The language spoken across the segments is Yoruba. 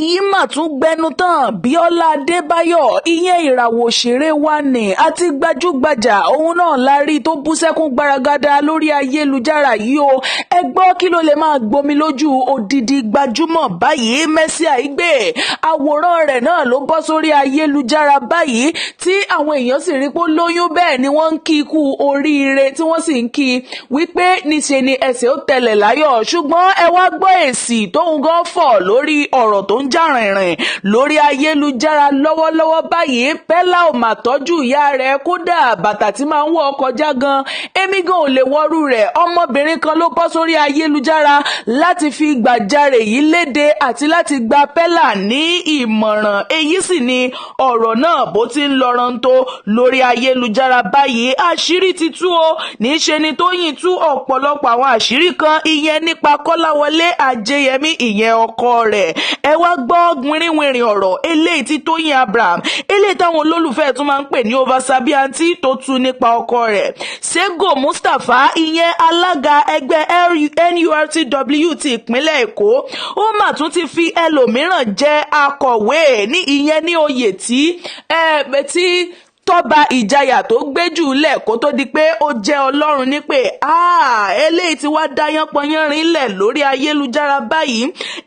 Èyí mà tún gbẹnu tán. Bíọ́lá Adébáyò, ìyẹn ìràwọ̀ òṣèré wa ní àti gbajúgbajà, òun náà la rí tó bú sẹ́kún gbaragada lórí ayélujára yìí o. Ẹ gbọ́, kí ló lè máa gbomi lójú odidi gbajúmọ̀ báyìí? Mercy Aigbe, àwòrán rẹ̀ náà ló bọ́ sórí ayélujára báyìí tí àwọn èèyàn sì rí pé ó lóyún. Bẹ́ẹ̀ ni wọ́n ń kí ikú oríire, tí wọ́n sì ń kí wípé níṣe ni ẹsẹ̀ ó tẹlẹ̀ láyọ̀. Ṣùgbọ́n ẹ wá gbọ́ èsì tóun gan fọ̀ lórí ọ̀rọ̀ tó ń jà rìnrìn lórí ayélujára lọ́wọ́lọ́wọ́ báyìí. Pella ò mà tọ́jú ìyá rẹ̀, kódà bàtà tí máa ń wọ̀ kọjá gan, èmi gan ò lè wọ́rú rẹ̀. Ọmọbìnrin kan ló bọ́ sórí ayélujára láti fi gbàjarè yìí léde àti láti gba Pella ní ìmọ̀ràn. Èyí sì ni ọ̀rọ̀ náà bó ti ń lọ́rọ̀ lórí ayélujára báyìí. Àṣírí ti tú o. Níṣe ni Tóyìn tú ọ̀pọ̀lọpọ̀ àwọn àṣírí kan, ìyẹn nípa Kọ́láwọlé Ajéyẹmí, ìyẹn ọkọ rẹ̀. Ẹ wá gbọ́ wìrìwìrì ọ̀rọ̀ eléyìí tí Tóyìn Abraham, eléyìí táwọn olólùfẹ́ tún máa ń pè ní Oversabi Aunty, tó tú nípa ọkọ rẹ̀. Sego Mustapha, ìyẹn alága ẹgbẹ́ NURTW ti ìpínlẹ̀ Èkó, ó mà tún ti fi ẹlòmíràn jẹ́ akọ̀wé ní ìyẹn ní oyè tí tọ́ba ìjayà tó gbé jù lẹ̀ kó tó di pé ó jẹ́ Ọlọ́run nípè. Eléyìí tí wàá dá yánpọnyánrin lẹ̀ lórí ayélujára báyìí.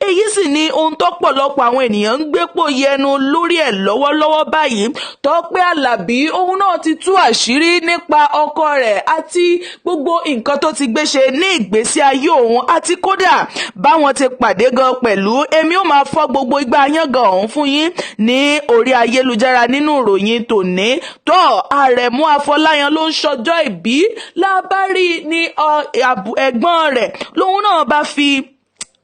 Èyí sì ni ohun tó pọ̀lọpọ̀ àwọn ènìyàn ń gbépò yẹnu lórí ẹ̀ lọ́wọ́lọ́wọ́ báyìí. Tọ́pẹ́ Àlàbí, òun náà ti tú àṣírí nípa ọkọ rẹ̀ àti gbogbo nǹkan tó ti gbé ṣe ní ìgbésí ayé òun, àti kódà báwọn ti pàdé gan pẹ̀lú. Èmi ò máa fọ́ gbogbo igbá yángàn ọ̀hún fún yín ní orí ayélujára nínú ìròyìn tòní. Tó Àrẹ̀mú Afọláyan ló ń ṣọjọ́ ìbí lábárí ní ẹ̀gbọ́n rẹ̀, lòun náà bá fi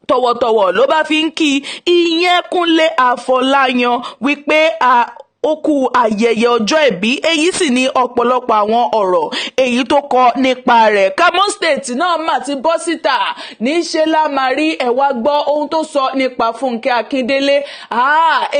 tọ̀wọ̀tọ̀wọ̀ ló bá fi ń kí ìyẹn Kúnlé Afọláyan wípé ó kú ayẹyẹ ọjọ́ ìbí. Èyí sì ní ọ̀pọ̀lọpọ̀ àwọn ọ̀rọ̀ èyí tó kọ nípa rẹ̀. Kamo State náà mà ti bọ́ síta, níṣẹ́ la máa rí. Ẹ wá gbọ́ ohun tó sọ nípa Fúnkẹ́ Akíndélé.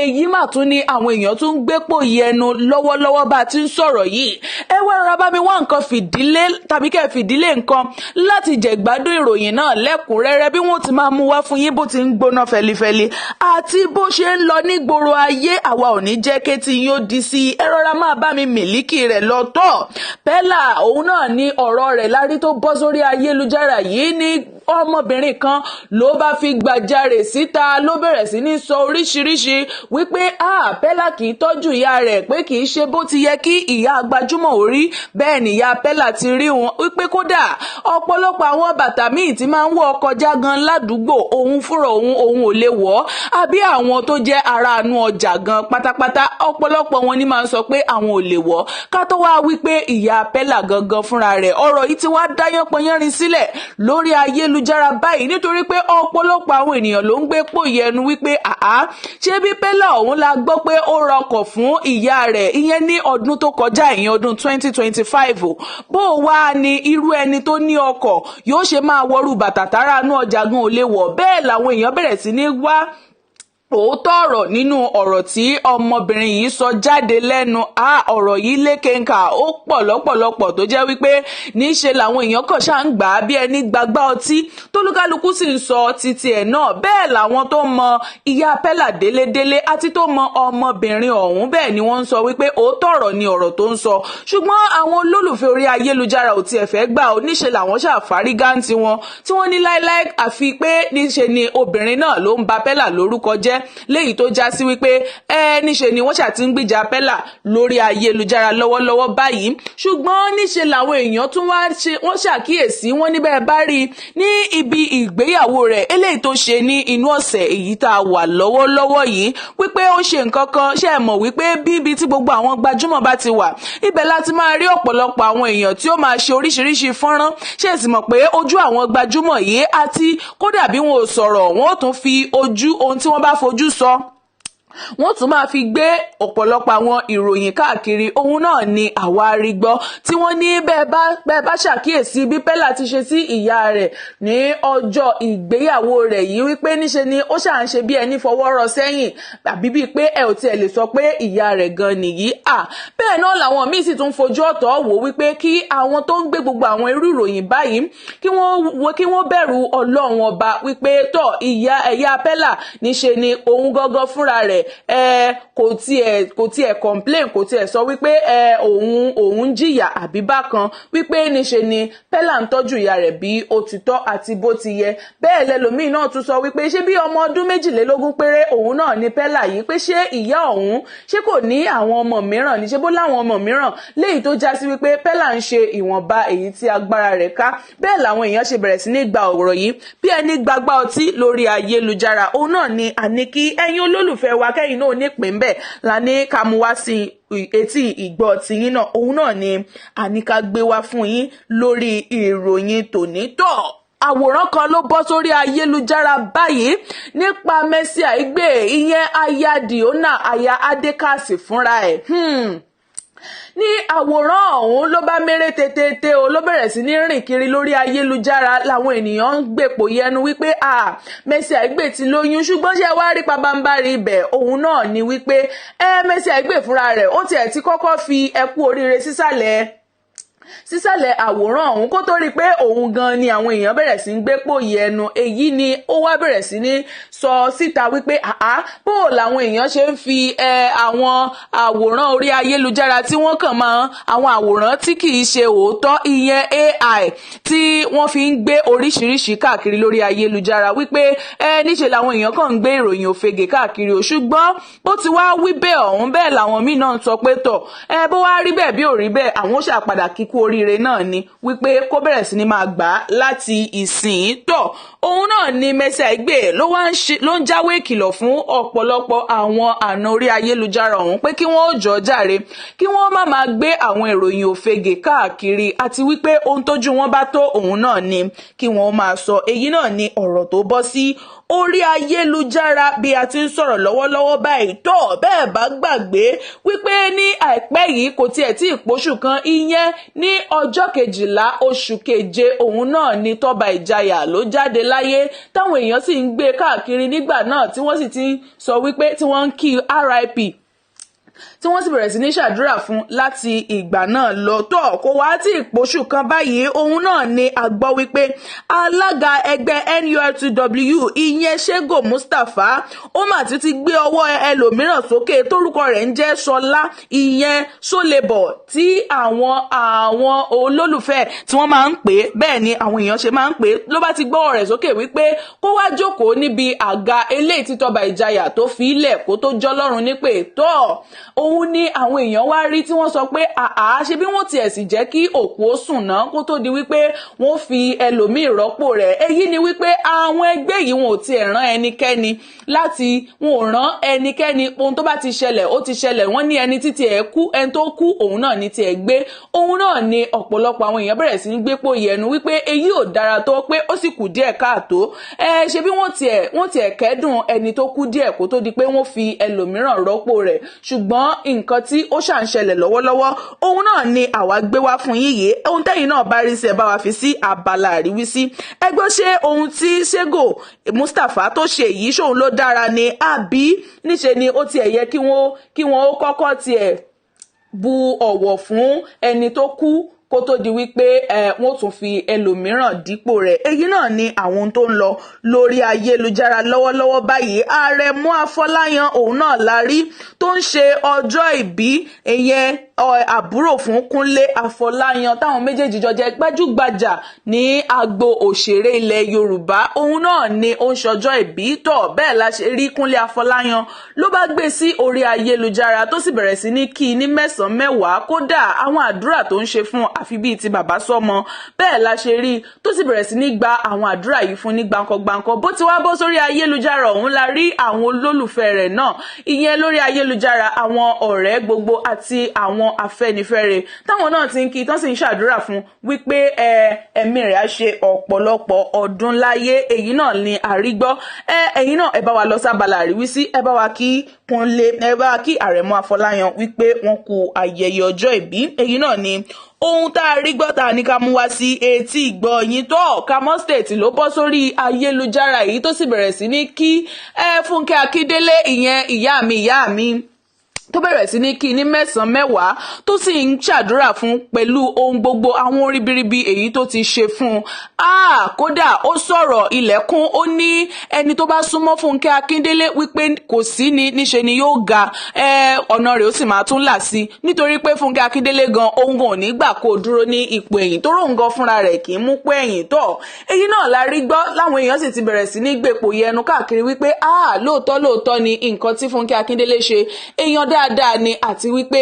Èyí mà tún ní àwọn èèyàn tún ń gbépò yẹnu lọ́wọ́lọ́wọ́ bá a ti ń sọ̀rọ̀ yìí. Ẹ wá rọra bá mi wá nǹkan fìdílé tàbí kẹ́ fìdílé nǹkan láti jẹ̀gbádùn ìròyìn náà lẹ́kùnrẹ́rẹ́ bí wọ́n ti máa mú wá fún yín, bó ti ń gbóná fẹlifẹli àti bó ṣe ń lọ nígboro ayé. Àwa ò ní jẹ́ kétí yín ó di sí i. Ẹ rọra máa bá mi mílíkì rẹ̀ lọ́tọ̀. Pella, òun náà ní ọ̀rọ̀ rẹ̀ lárí tó bọ́ sórí ayélujára yìí ní ọmọbìnrin kan ló bá fi gbàjarè síta, ló bẹ̀rẹ̀ sí ní sọ oríṣiríṣi wípé ah, Pella kì í tọ́jú ìyá rẹ̀, pé kì í ṣe bó ti yẹ kí ìyá gbajúmọ̀ orí bẹ́ẹ̀ ni ìyá Pella ti rí wọn, wípé kódà ọ̀pọ̀lọpọ̀ àwọn bàtà míì tí máa ń wọ̀ kọjá gan ládùúgbò, òun fúnra òun, òun ò lè wọ̀ ọ́, àbí àwọn tó jẹ́ aráàánú ọjà gan pátápátá, ọ̀pọ̀lọpọ̀ wọn ni máa ń sọ pé àwọn ò lè wọ̀, ká tó wá wípé ìyá Pella gangan fúnra rẹ̀. Ọ̀rọ̀ yìí ti wá dá yánpọnyánrin sílẹ̀ lórí ayélujára báyìí, nítorí pé ọ̀pọ̀lọpọ̀ àwọn ènìyàn ló ń gbé pòyì ẹnu wípé àá, ṣé bí Pella òun la gbọ́ pé ó rọkọ̀ fún ìyá rẹ̀, ìyẹn ní ọdún tó kọjá, ìyẹn ọdún 2025? Bó wá ní irú ẹni tó ní ọkọ̀ yóò ṣe máa wọrú bàtà tára inú ọjà gan ò lè wọ̀? Bẹ́ẹ̀ làwọn èèyàn bẹ̀rẹ̀ sí ní wá òótọ́ ọ̀rọ̀ nínú ọ̀rọ̀ tí ọmọbìnrin yìí sọ jáde lẹ́nu. A ọ̀rọ̀ yìí lékenkà, ó pọ̀ lọ́pọ̀lọpọ̀, tó jẹ́ wípé níṣe làwọn èèyàn kàn ṣáà ń gbà á bí ẹni gbagbá ọtí, tólúkálukú sì ń sọ títí ẹ̀ náà. Bẹ́ẹ̀ làwọn tó mọ ìyá Pella délédélé àti tó mọ ọmọbìnrin ọ̀hún, bẹ́ẹ̀ ni wọ́n ń sọ wípé òótọ́ ọ̀rọ̀ ni ọ̀rọ̀ tó ń sọ. Ṣùgbọ́n àwọn olólùfẹ́ orí ayélujára ò tiẹ̀ fẹ́ gbà ó. Níṣe làwọn ṣàfárígá ń tiwọn, tí wọ́n ní láéláé, àfi pé níṣe ni obìnrin náà ló ń ba Pella lórúkọ jẹ́, léyìí tó já sí wípé ẹ níṣe ni wọ́n ṣà ti ń gbìjà Pella lórí ayélujára lọ́wọ́lọ́wọ́ báyìí. Ṣùgbọ́n níṣe làwọn èèyàn tún wá ṣe wọ́n ṣàkíyèsí wọ́n níbẹ̀ bá rí ní ibi ìgbéyàwó rẹ̀ eléyìí tó ṣe ní inú ọ̀sẹ̀ èyí tá a wà lọ́wọ́lọ́wọ́ yìí, wípé ó ṣe nǹkan kan. Ṣe é mọ̀ wípé bíbi tí gbogbo àwọn gbajúmọ̀ bá ti wà, ibẹ̀ láti máa rí ọ̀pọ̀lọpọ̀ àwọn èèyàn tí ó máa ṣe oríṣiríṣi fọ́nrán? Ṣe é sì mọ̀ pé ojú àwọn gbajúmọ̀ yìí, àti kódà bí wọn ò sọ̀rọ̀, wọn ò tún fi ojú ohun tí wọ́n bá fojú sọ. Wọ́n tún máa fi gbé ọ̀pọ̀lọpọ̀ àwọn ìròyìn káàkiri. Òun náà ni àwa rí gbọ́ tí wọ́n ní bẹ́ẹ̀ bá ṣàkíyèsí bí Pella ti ṣe sí ìyá rẹ̀ ní ọjọ́ ìgbéyàwó rẹ̀ yìí, wípé níṣe ni ó ṣà ń ṣe bí ẹni fọwọ́ rọ sẹ́yìn, àbí bíi pé ẹ ò tiẹ̀ lè sọ pé ìyá rẹ̀ gan nìyí à. Bẹ́ẹ̀ náà làwọn míì sì tún fojú ọ̀tọ̀ wò wípé kí àwọn tó ń gbé gbogbo àwọn irú ìròyìn báyìí, kí wọ́n wo, kí wọ́n bẹ̀rù Ọlọ́run Ọba, wípé tọ̀ ìyá ẹ̀yà Pella, níṣe ni òun gangan fúnra rẹ̀ ẹ kò tiẹ̀ complain, kò tiẹ̀ sọ wípé ẹ òun jìyà àbí bákan, wípé níṣe ni Pella ń tọ́jú ìyá rẹ̀ bí ó ti tọ́ àti bó ti yẹ. Bẹ́ẹ̀ lẹ́lòmíì náà tún sọ wípé ṣé bí ọmọ ọdún 22 péré òun náà ni Pella yìí, pé ṣé ìyá òun, ṣé kò ní àwọn ọmọ mìíràn ní? Ṣé bó láwọn ọmọ mìíràn léyìí tó já sí wípé Pella ń ṣe ìwọ̀nba èyí tí agbára rẹ̀ ká? Bẹ́ẹ̀ làwọn èèyàn ṣe bẹ̀rẹ̀ sí ní gba ọ̀rọ̀ yìí bí ẹni gbagbá ọtí lórí ayélujára. Òun náà ni àní kí ẹ̀yin olólùfẹ́ wa, kẹ́yìn náà nípìn bẹ́ẹ̀ la ní ká mú wá sí etí ìgbọ́ tiyín náà. Òun náà ni àní ká gbé wá fún yín lórí ìròyìn tòní. Tọ́ àwòrán kan ló bọ́ sórí ayélujára báyìí nípa Mercy Aigbe, ìyẹn aya Diona, aya Adekasi fúnra ẹ̀. Ní àwòrán ọ̀hún ló bá méré tètè o, ló bẹ̀rẹ̀ sí ní rìn kiri lórí ayélujára, làwọn ènìyàn ń gbèpò yẹnu wípé a Mercy Aigbe ti lóyún. Ṣùgbọ́n ṣé wàá rí pabambarì ibẹ̀, òun náà ni wípé ẹ Mercy Aigbe fúnra rẹ̀, ó tiẹ̀ ti kọ́kọ́ fi ẹkú oríire sísàlẹ̀ àwòrán ọ̀hún kó tó rí i pé òun gan ni àwọn èèyàn bẹ̀rẹ̀ sí ń gbé pòyì ẹnu. Èyí ni ó wá bẹ̀rẹ̀ sí ní sọ síta wípé àá, bó làwọn èèyàn ṣe ń fi àwọn àwòrán orí ayélujára tí wọ́n kàn máa àwọn àwòrán tí kì í ṣe òótọ́, ìyẹn AI, tí wọ́n fi ń gbé oríṣiríṣi káàkiri lórí ayélujára, wípé níṣe làwọn èèyàn kàn ń gbé ìròyìn òfegè káàkiri o. Ṣùgbọ́n bó ti wá wí bẹ́ẹ̀ ọ̀hún, bẹ́ẹ̀ làwọn míì náà ń sọ pé tọ̀ bó wá rí bẹ́ẹ̀ bí ò rí bẹ́ẹ̀, àwọn ó ṣàpadà kíkú oríire náà ni, wípé kó bẹ̀rẹ̀ sí ni máa gbà á láti ìsìn tọ̀. Òun náà ni Mercy Aigbe ló wá ló ń jáwé ìkìlọ̀ fún ọ̀pọ̀lọpọ̀ àwọn àna orí ayélujára ọ̀hún pé kí wọ́n ó jọ̀ọ́ jàre, kí wọ́n má máa gbé àwọn ìròyìn òfegè káàkiri, àti wípé ohun tójú wọn bá tó, òun náà ni kí wọ́n máa sọ. Èyí náà ni ọ̀rọ̀ tó bọ́ sí orí ayélujára bí a ti ń sọ̀rọ̀ lọ́wọ́lọ́wọ́ báyìí. Tó bẹ́ẹ̀ bá gbàgbé wípé ní àìpẹ́ yìí, kò tiẹ̀ tí ì póṣù kan, ìyẹn ní ọjọ́ 12 oṣù keje, òun náà ni Tọ́ba Ìjayà ló jáde láyé, táwọn èèyàn sì ń gbé káàkiri nígbà náà, tí wọ́n sì ti ń sọ wípé tí wọ́n ń kí RIP, tí wọ́n sì bẹ̀rẹ̀ sí ní ṣàdúrà fún láti ìgbà náà lọ. Tó kò wá tí ìpòṣù kan báyìí, òun náà ni a gbọ́ wípé alága ẹgbẹ́ NURTW, ìyẹn Sego Mustapha, ó mà tún ti gbé ọwọ́ ẹlòmíràn sókè tórúkọ rẹ̀ ń jẹ́ Ṣọlá, ìyẹn Ṣólebọ̀, tí àwọn olólùfẹ́ tí wọ́n máa ń pè é. Bẹ́ẹ̀ ni àwọn èèyàn ṣe máa ń pè é. Ló bá ti gbọ́wọ́ rẹ̀ sókè wípé kó wá jókòó níbi àga eléyìí tí Tọ́ba Ìjayà tó fi ilẹ̀ kó tó jọ́lọ́run nípè. Tọ́ òun ni àwọn èèyàn wá rí tí wọ́n sọ pé àá, ṣe bí wọ́n tiẹ̀ sì jẹ́ kí òkú ó sùn náà kó tó di wípé wọ́n fi ẹlòmíì rọ́pò rẹ̀. Èyí ni wípé àwọn ẹgbẹ́ yìí, wọn ò tiẹ̀ rán ẹnikẹ́ni láti, wọn ò rán ẹnikẹ́ni. Ohun tó bá ti ṣẹlẹ̀, ó ti ṣẹlẹ̀. Wọ́n ní ẹni títí ẹ̀ kú, ẹni tó kú, òun náà ní tiẹ̀ gbé. Òun náà ni ọ̀pọ̀lọpọ̀ àwọn èèyàn bẹ̀rẹ̀ sí ní gbé pòyì ẹnu wípé èyí ò dára tó, pé ó sì kù díẹ̀ káàtó. Ẹ ṣe bí wọ́n tiẹ̀ kẹ́dùn ẹni tó kú díẹ̀ kó tó di pé wọ́n fi ẹlòmíràn rọ́pò rẹ̀. Ṣùgbọ́n nǹkan tí ó ṣà ń ṣẹlẹ̀ lọ́wọ́lọ́wọ́, òun náà ni àwa gbé wá fún yín yìí. Ohun tẹ́yìn náà bá rí sí, ẹ bá wa fi sí abala àríwísí. Ẹgbẹ́, ṣé ohun tí Sego Mustapha tó ṣe yìí, ṣóun ló dára ni, àbí níṣe ni ó tiẹ̀ yẹ kí wọ́n ó kọ́kọ́ tiẹ̀ bu ọ̀wọ̀ fún ẹni tó kú kó tó di wípé wọ́n tún fi ẹlòmíràn dípò rẹ̀? Èyí náà ni àwọn ohun tó ń lọ lórí ayélujára lọ́wọ́lọ́wọ́ báyìí. Àrẹ̀mú Afọláyan, òun náà la rí tó ń ṣe ọjọ́ ìbí, ìyẹn àbúrò fún Kúnlé Afọláyan, táwọn méjèèjì jọ jẹ́ gbajúgbajà ní agbo òṣèré ilẹ̀ Yorùbá. Òun náà ni ó ń ṣọjọ́ ìbí. Tọ̀ bẹ́ẹ̀ la ṣe rí Kúnlé Afọláyan ló bá gbé sí orí ayélujára, tó sì bẹ̀rẹ̀ sí ní kí i ní mẹ́sàn-án mẹ́wàá. Kódà àwọn àdúrà tó ń ṣe fún, àfi bíi ti bàbá sọ́mọ. Bẹ́ẹ̀ la ṣe rí tó sì bẹ̀rẹ̀ sí ní gba àwọn àdúrà yìí fún ní gbáǹkọ-gbáǹkọ. Bó ti wá bọ́ sórí ayélujára ọ̀hún, la rí àwọn olólùfẹ́ rẹ̀ náà, ìyẹn lórí ayélujára, àwọn ọ̀rẹ́ gbogbo àti àwọn àwọn Afẹ́nifẹ́re táwọn náà ti ń kí tán sì ń ṣàdúrà fún wípé ẹ̀mí rẹ̀ á ṣe ọ̀pọ̀lọpọ̀ ọdún láyé. Èyí náà ni àrígbọ́. Ẹ̀yin náà, ẹ bá wa lọ sábàlá àríwísí, ẹ bá wa kí Kúnlé, ẹ bá wa kí Àrẹ̀mú Afọláyan wípé wọ́n kú ayẹyẹ ọjọ́ ìbí. Èyí náà ni ohun tá a rí gbọ́ tá a ní ká mú wá sí etí ìgbọ́ yín. Tó Kamo State ló bọ́ sórí ayélujára èyí tó sì bẹ̀rẹ̀ sí ní kí ẹ Fúnkẹ́ Akíndélé, ìyẹn ìyá mi, ìyá mi, tó bẹ̀rẹ̀ sí ní kí ní mẹ́sàn-án mẹ́wàá, tó sì ń ṣàdúrà fún pẹ̀lú ohun gbogbo àwọn ribiribi èyí tó ti ṣe fún un. Kódà ó sọ̀rọ̀ ilẹ̀kùn, ó ní ẹni tó bá súnmọ́ Fúnkẹ́ Akíndélé wípé kò sí ni níṣe ni yóò ga, ọ̀nà rẹ̀ ó sì máa tún là sí, nítorí pé Fúnkẹ́ Akíndélé gan òun gan ò ní gbà kó dúró ní ipò ẹ̀yìn tó róun gan fúnra rẹ̀ kì í mú pé ẹ̀yìn tọ̀. Èyí náà la rí gbọ́ láwọn èèyàn sì ti bẹ̀rẹ̀ sí ní gbèpò yẹnu káàkiri wípé, ah, lóòótọ́ lóòótọ́ ni nǹkan tí Fúnkẹ́ Akíndélé ṣe, èèyàn dáadáa ni, àti wípé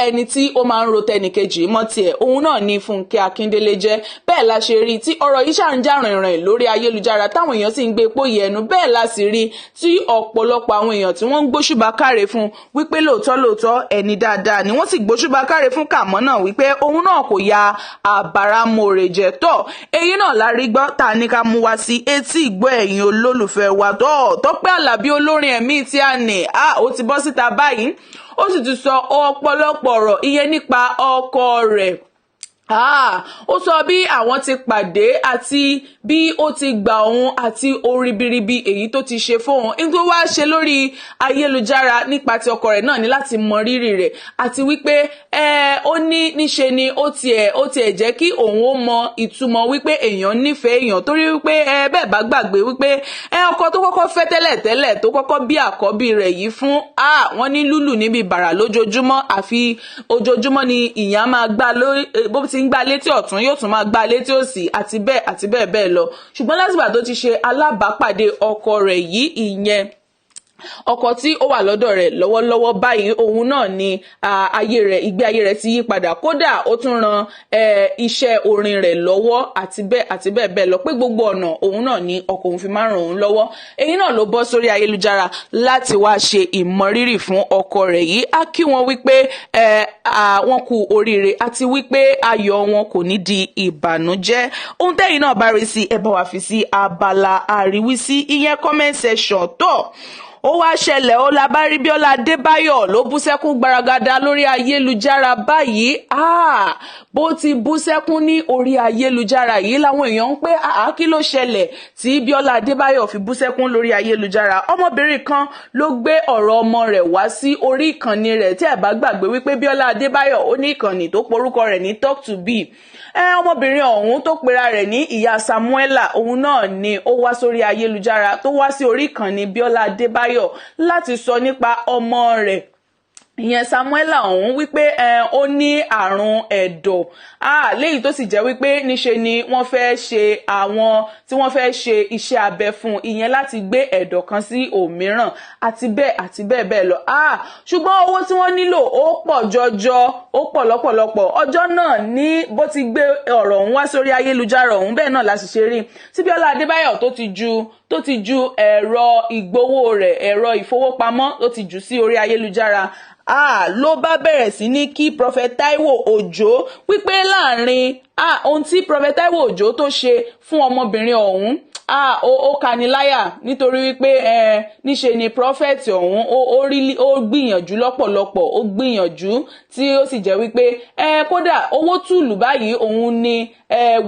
ẹni tí ó máa ń ro tẹnìkejì mọ́ tiẹ̀, òun náà ni Fúnkẹ́ Akíndélé jẹ́. Bẹ́ẹ̀ la ṣe rí tí ọ̀rọ̀ yìí ṣà ń jà rìnrìn lórí ayélujára, táwọn èèyàn sì ń gbé epo yẹnu. Bẹ́ẹ̀ la sì rí tí ọ̀pọ̀lọpọ̀ àwọn èèyàn tí wọ́n ń gbóṣùbà káre fún wípé lóòótọ́ lóòótọ́, ẹni dáadáa ni. Wọ́n sì gbóṣùbà káre fún Kàmọ́ náà wípé òun náà kò ya àbáramọ̀rẹ̀ jẹ́ tọ̀. Èyí náà la rí gbọ́ tá a ní ká mú wá sí etí ìgbọ́ ẹ̀yin olólùfẹ́ wa. Tọ́ Tọ́pẹ́ Àlàbí, olórin ẹ̀mí tí a nì, ó ti bọ́ síta báyìí, ó sì ti sọ ọ̀pọ̀lọpọ̀ ọ̀rọ̀ ìyẹn nípa ọkọ rẹ̀. Ó sọ bí àwọn ti pàdé àti bí ó ti gbà òun àti oríbiribi èyí tó ti ṣe fóun. Nítorí wá ṣe lórí ayélujára nípa ti ọkọ rẹ̀ náà ní láti mọ rírì rẹ̀, àti wípé ó ní níṣe ni ó tiẹ̀ jẹ́ kí òun ó mọ ìtumọ̀ wípé èèyàn nífẹ̀ẹ́ èèyàn, torí wípé bẹ́ẹ̀ bá gbàgbé wípé ọkọ tó kọ́kọ́ fẹ́ tẹ́lẹ̀ tẹ́lẹ̀, tó kọ́kọ́ bí àkọ́bí rẹ̀ yìí fún, wọ́n ní lúlù níbi bàrà lójoojúmọ́, àfi ojoojúmọ́ ni ìyá máa gbá lórí, bó ti ń gbá létí ọ̀tún, yóò tún máa gbá létí òsì, àti bẹ́ẹ̀ àti bẹ́ẹ̀ bẹ́ẹ̀ lọ. Ṣùgbọ́n látìgbà tó ti ṣe alábàápàdé ọkọ rẹ̀ yìí, ìyẹn ọkọ tí ó wà lọ́dọ̀ rẹ̀ lọ́wọ́lọ́wọ́ báyìí, òun náà ni ayé rẹ̀, ìgbé ayé rẹ̀ ti yí padà. Kódà ó tún ran iṣẹ́ orin rẹ̀ lọ́wọ́, àti bẹ́ẹ̀ àti bẹ́ẹ̀ bẹ́ẹ̀ lọ, pé gbogbo ọ̀nà òun náà ni ọkọ òun fi máa ràn òun lọ́wọ́. Èyí náà ló bọ́ sórí ayélujára láti wá ṣe ìmọrírì fún ọkọ rẹ̀ yìí. Á kí wọn wípé wọ́n kú oríire, àti wípé ayọ̀ wọn kò ní di ìbànújẹ́. Ohun tẹ́yìn náà bá rí sí, ẹ bá wa fi sí abala àríwísí, ìyẹn comment section. Tó ó wá ṣẹlẹ̀, ó la bá rí Bíọ́lá Adébáyọ̀ ló bú sẹ́kún gbaragada lórí ayélujára báyìí. Bó ti bú sẹ́kún ní orí ayélujára yìí làwọn èèyàn ń pé, àá, kí ló ṣẹlẹ̀ tí Bíọ́lá Adébáyọ̀ fi bú sẹ́kún lórí ayélujára? Ọmọbìnrin kan ló gbé ọ̀rọ̀ ọmọ rẹ̀ wá sí orí ìkànnì rẹ̀. Tí ẹ bá gbàgbé wípé Bíọ́lá Adébáyọ̀ ó ní ìkànnì tó porúkọ rẹ̀ ní Talk to B. Ọmọbìnrin ọ̀hún tó pera rẹ̀ ní ìyá Samuela, òun náà ni ó wá sórí ayélujára, tó wá sí orí ìkànnì Bíọ́lá Adébáyọ̀ láti sọ nípa ọmọ rẹ̀, ìyẹn Samuela ọ̀hún, wípé ó ní àrùn ẹ̀dọ̀, léyìí tó sì jẹ́ wípé níṣe ni wọ́n fẹ́ ṣe, àwọn tí wọ́n fẹ́ ṣe iṣẹ́ abẹ fún, ìyẹn láti gbé ẹ̀dọ̀ kan sí òmíràn, àti bẹ́ẹ̀ àti bẹ́ẹ̀ bẹ́ẹ̀ lọ. Ṣùgbọ́n owó tí wọ́n nílò ó pọ̀ jọjọ, ó pọ̀ lọ́pọ̀lọpọ̀. Ọjọ́ náà ní bó ti gbé ọ̀rọ̀ ọ̀hún wá sórí ayélujára ọ̀hún, bẹ́ẹ̀ náà la sì ṣe rí tí Bíọ́lá Adébáyọ̀ tó ti ju ẹ̀rọ ìgbowó rẹ̀, ẹ̀rọ ìfowópamọ́, tó ti jù sí orí ayélujára, ló bá bẹ̀rẹ̀ sí ní kí Prophet Taiwo Òjó wípé láàrin ohun tí Prophet Taiwo Òjó tó ṣe fún ọmọbìnrin ọ̀hún, ó kaniláyà, nítorí wípé níṣe ni prophet ọ̀hún ó gbìyànjú lọ́pọ̀lọpọ̀, ó gbìyànjú tí ó sì jẹ́ wípé kódà owó tùlù báyìí òun ni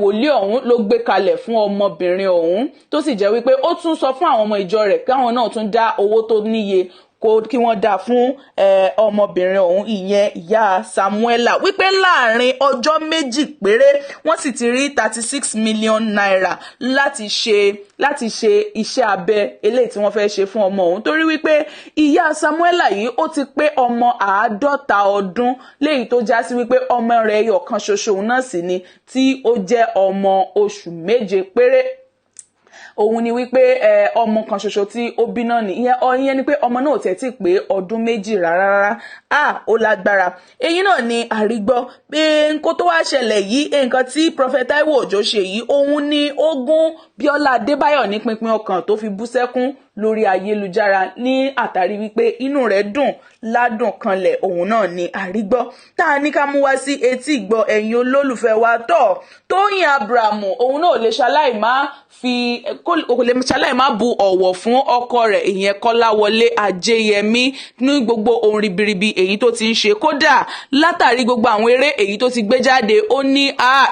wòlíì ọ̀hún ló gbé kalẹ̀ fún ọmọbìnrin ọ̀hún, tó sì jẹ́ wípé ó tún sọ fún àwọn ọmọ ìjọ rẹ̀ káwọn náà tún dá owó tó níye kó kí wọ́n dá fún ọmọbìnrin ọ̀hún, ìyẹn ìyá Samuela, wípé láàrin ọjọ́ 2 péré, wọ́n sì ti rí ₦36 million láti ṣe iṣẹ́ abẹ eléyìí tí wọ́n fẹ́ ṣe fún ọmọ ọ̀hún, torí wípé ìyá Samuela yìí, ó ti pé ọmọ 50 ọdún, léyìí tó já sí wípé ọmọ rẹ̀ ẹyọ kan ṣoṣo òun náà sì ni, tí ó jẹ́ ọmọ oṣù 7 péré. Òun ni wípé ọmọ kan ṣoṣo tí ó bí náà ní ìyẹn. Ìyẹn ni pé ọmọ náà ò tẹ̀ tí pé ọdún 2 rárá rárá. Ó lágbára. Èyí náà ni àrígbọ́ pé nǹkan tó wá ṣẹlẹ̀ yìí, nǹkan tí Prophet Taiwo Òjó ṣe yìí, òun ni ó gún Bíọ́lá Adébáyọ̀ ní pinpin ọkàn tó fi bú sẹ́kún. Lórí ayélujára ní àtàrí wípé inú rẹ̀ dùn ládùn kanlẹ̀, òun náà ni àrígbọ́ tá a ní ká mú wá sí etí ìgbọ́ ẹ̀yin olólùfẹ́ wa. Tọ̀ Tóyìn Abraham, òun náà lè ṣaláì má fi, kò lè ṣaláì má bu ọ̀wọ̀ fún ọkọ rẹ̀, ìyẹn Kọ́láwọlé Ajéyẹmí, ní gbogbo ohun ribiribi èyí tó ti ń ṣe. Kódà látàrí gbogbo àwọn eré èyí tó ti gbé jáde, ó ní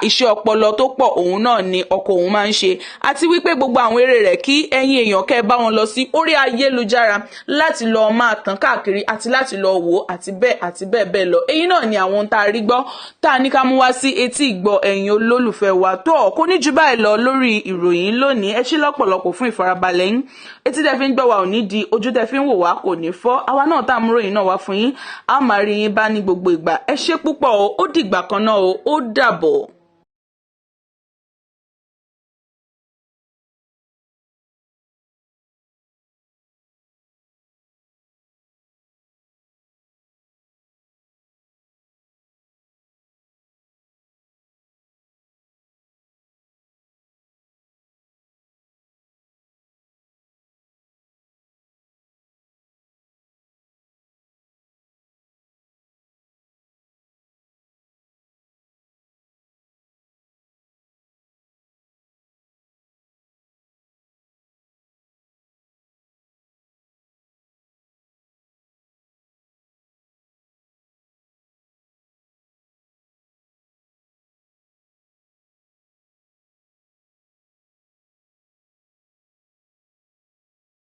iṣẹ́ ọpọlọ tó pọ̀ òun náà ni ọkọ òun máa ń ṣe, àti wípé gbogbo àwọn eré rẹ̀, kí ẹ̀yin èèyàn kẹ́ ẹ bá wọn lọ sí orí ayélujára láti lọ máa tàn káàkiri àti láti lọ wò ó, àti bẹ́ẹ̀ àti bẹ́ẹ̀ bẹ́ẹ̀ lọ. Èyí náà ni àwọn ohun tá a rí gbọ́ tá a ní ká mú wá sí etí ìgbọ́ ẹ̀yin olólùfẹ́ wa. Tó kò ní jù báyìí lọ lórí ìròyìn lónìí. Ẹ ṣé lọ́pọ̀lọpọ̀ fún ìfarabalẹ̀ yín. Etí tẹ́ fi ń gbọ́ wa ò ní di, ojú tẹ́ fi ń wò wá kò ní fọ́. Àwa náà tá a mú ròyìn náà wá fún yín, a máa rí yín bá ní gbogbo ìgbà. Ẹ ṣé púpọ̀ o. Ó dìgbà kan náà o. Ó dàbọ̀.